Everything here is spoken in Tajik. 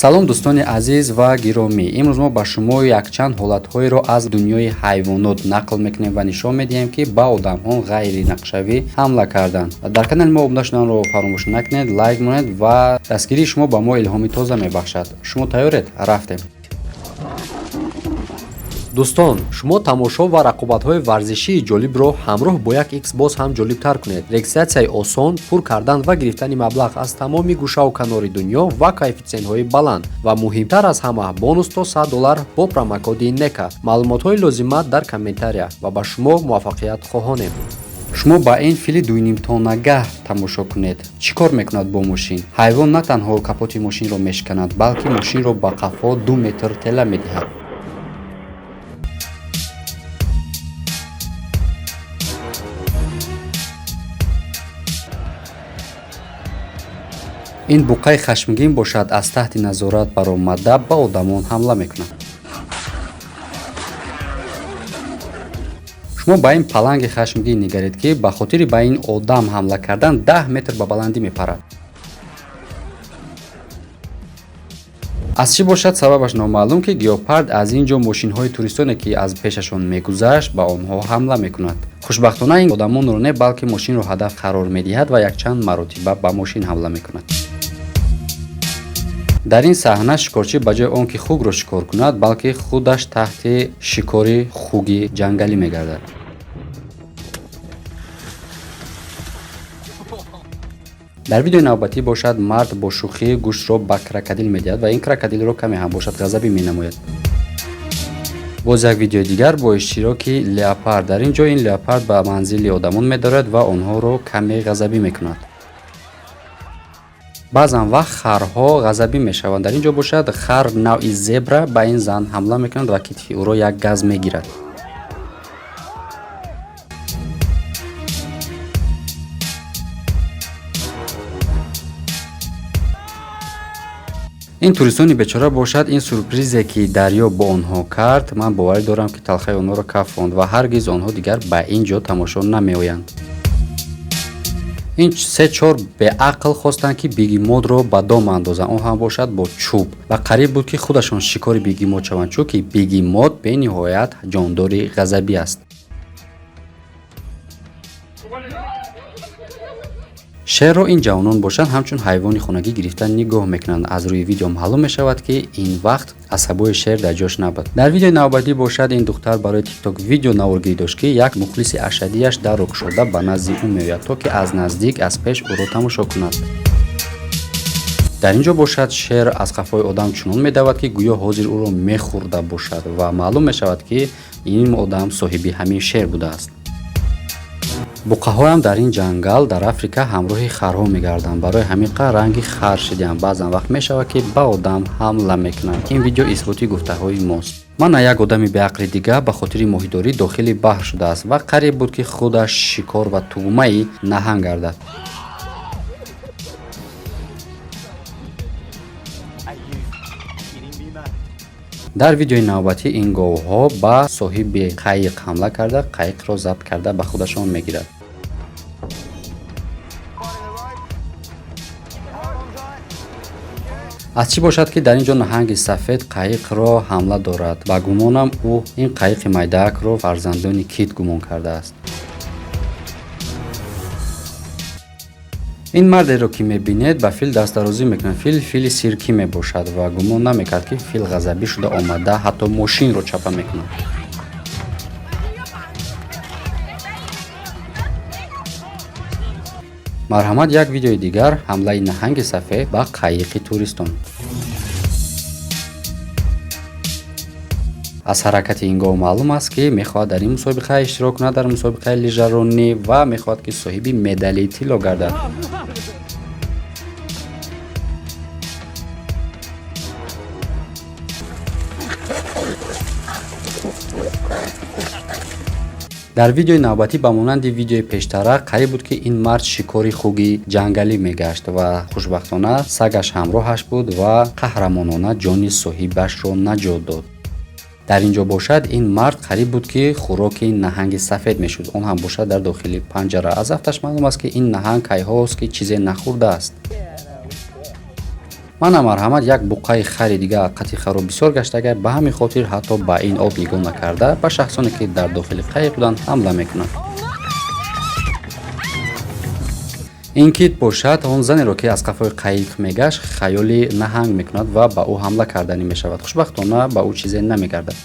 Салом, дӯстони азиз ва гиромӣ. Имрӯз мо ба шумо якчанд ҳолатҳоеро аз дунёи ҳайвонот нақл мекунем ва нишон медиҳем, ки ба одамҳо ғайринақшавӣ ҳамла карданд. Дар канали мо обуна шуданро фаромӯш накунед, лайк монед ва дастгирии шумо ба мо илҳоми тоза мебахшад. Шумо тайёред? Рафтем. Дӯстон, шумо тамошо ва рақобатҳои варзишии ҷолибро ҳамроҳ бо як икс боз ҳам ҷолибтар кунед. Регистратсияи осон, пур кардан ва гирифтани маблағ аз тамоми гӯшаву канори дунё ва коэффитсиентҳои баланд ва муҳимтар аз ҳама бонус то 100 доллар бо промокоди НЕКА. Маълумотҳои лозима дар комментария ва ба шумо муваффақият хоҳонем. Шумо ба ин фили дуюнимтоннагаҳ тамошо кунед, чӣ кор мекунад бо мошин. Ҳайвон на танҳо капоти мошинро мешиканад, балки мошинро ба қафо 2 метр тела медиҳад. Ин буқаи хашмгин бошад, аз таҳти назорат баромада, ба одамон ҳамла мекунад. Шумо ба ин паланги хашмгин нигаред, ки ба хотири ба ин одам ҳамла кардан 10 метр ба баландӣ мепарад. Аз чӣ бошад, сабабаш номаълум, ки геопард аз ин ҷо мошинҳои туристоне, ки аз пешашон мегузашт, ба онҳо ҳамла мекунад. Хушбахтона, ин одамонро не, балки мошинро ҳадаф қарор медиҳад ва якчанд маротиба ба мошин ҳамла мекунад. Дар ин саҳна шикорчӣ ба ҷои он ки хугро шикор кунад, балки худаш таҳти шикори хуги ҷангалӣ мегардад. Дар видеои навбатӣ бошад, мард бо шӯхӣ гӯштро ба крокодил медиҳад ва ин крокодилро каме ҳам бошад ғазабӣ менамояд. Боз як видеои дигар бо иштироки леопард. Дар ин ҷо ин леопард ба манзили одамон медорад ва онҳоро каме ғазабӣ мекунад. Баъзан вақт харҳо ғазабӣ мешаванд. Дар ин ҷо бошад, хар навъи зебра ба ин зан ҳамла мекунад ва китфи ӯро як газ мегирад. Ин туристони бечора бошад, ин сюрпризе, ки дарё бо онҳо кард, ман боварӣ дорам, ки талхаи онҳоро кафонд ва ҳаргиз онҳо дигар ба ин ҷо тамошо намеоянд. Ин се чор беақл хостанд, ки бегемотро ба дом андозанд, он ҳам бошад бо чӯб, ва қариб буд, ки худашон шикори бегемот шаванд, чунки бегемот бениҳоят ҷондори ғазабӣ аст. Шерро ин ҷавонон бошанд, ҳамчун ҳайвони хонагӣ гирифта нигоҳ мекунанд. Аз рӯи видео маълум мешавад, ки ин вақт асабои шер дар ҷош набуд. Дар видеои навбатӣ бошад, ин духтар барои тикток видео наворгирӣ дошт, ки як мухлиси ашаддияш дарро кушода ба назди ӯ меояд, то ки аз наздик, аз пеш ӯро тамошо кунад. Дар ин ҷо бошад, шер аз қафои одам чунон медавад, ки гӯё ҳозир ӯро мехӯрда бошад, ва маълум мешавад, ки ин одам соҳиби ҳамин шер будааст. Буқаҳоям дар ин ҷангал дар Африка ҳамроҳи харҳо мегарданд. Барои ҳамин қадр ранги хар шидаанд. Баъзан вақт мешавад, ки ба одам ҳамла мекунанд. Ин видео исботи гуфтаҳои мост. Мана як одами беақли дига ба хотири моҳидорӣ дохили баҳр шудааст ва қариб буд, ки худаш шикор ва тугмаи наҳанг гардад. Are you kidding me, mate? Дар видеои навбатӣ ин говҳо ба соҳиби қайиқ ҳамла карда, қайиқро забт карда ба худашон мегирад. Finding the rope. Hold on tight. Аз чӣ бошад, ки дар ин ҷо наҳанги сафед қайиқро ҳамла дорад. Ба гумонам, ӯ ин қайиқи майдаакро фарзандони кит гумон кардааст. Ин мардеро, ки мебинед, ба фил дастдарозӣ мекунад. Фил фили сиркӣ мебошад ва гумон намекард, ки фил ғазабӣ шуда омада, ҳатто мошинро чапа мекунад. Марҳамат, як видеои дигар: ҳамлаи наҳанги сафед ба қайиқи туристон. Аз ҳаракати ин гов маълум аст, ки мехоҳад дар ин мусобиқа иштирок кунад, дар мусобиқаи лижаронӣ, ва мехоҳад, ки соҳиби медали тилло гардад. Дар видеои навбатӣ, ба монанди видеои пештара, қариб буд, ки ин мард шикори хуги ҷангалӣ мегашт ва хушбахтона сагаш ҳамроҳаш буд ва қаҳрамонона ҷони соҳибашро наҷот дод. Дар ин ҷо бошад, ин мард қариб буд, ки хӯроки наҳанги сафед мешуд, он ҳам бошад дар дохили панҷара. Аз афташ маълум аст, ки ин наҳанг кайҳост, ки чизе нахӯрдааст. Мана, марҳамат, як буққаи хари дига қати харо бисёр гаштагай, ба ҳамин хотир ҳатто ба ин об нигоҳ накарда, ба шахсоне, ки дар дохили қайиқ буданд, ҳамла мекунад. Ин кит бошад, он занеро, ки аз қафои қайиқ мегашт, хаёли наҳанг мекунад ва ба ӯ ҳамла карданӣ мешавад. Хушбахтона, ба ӯ чизе намегардад.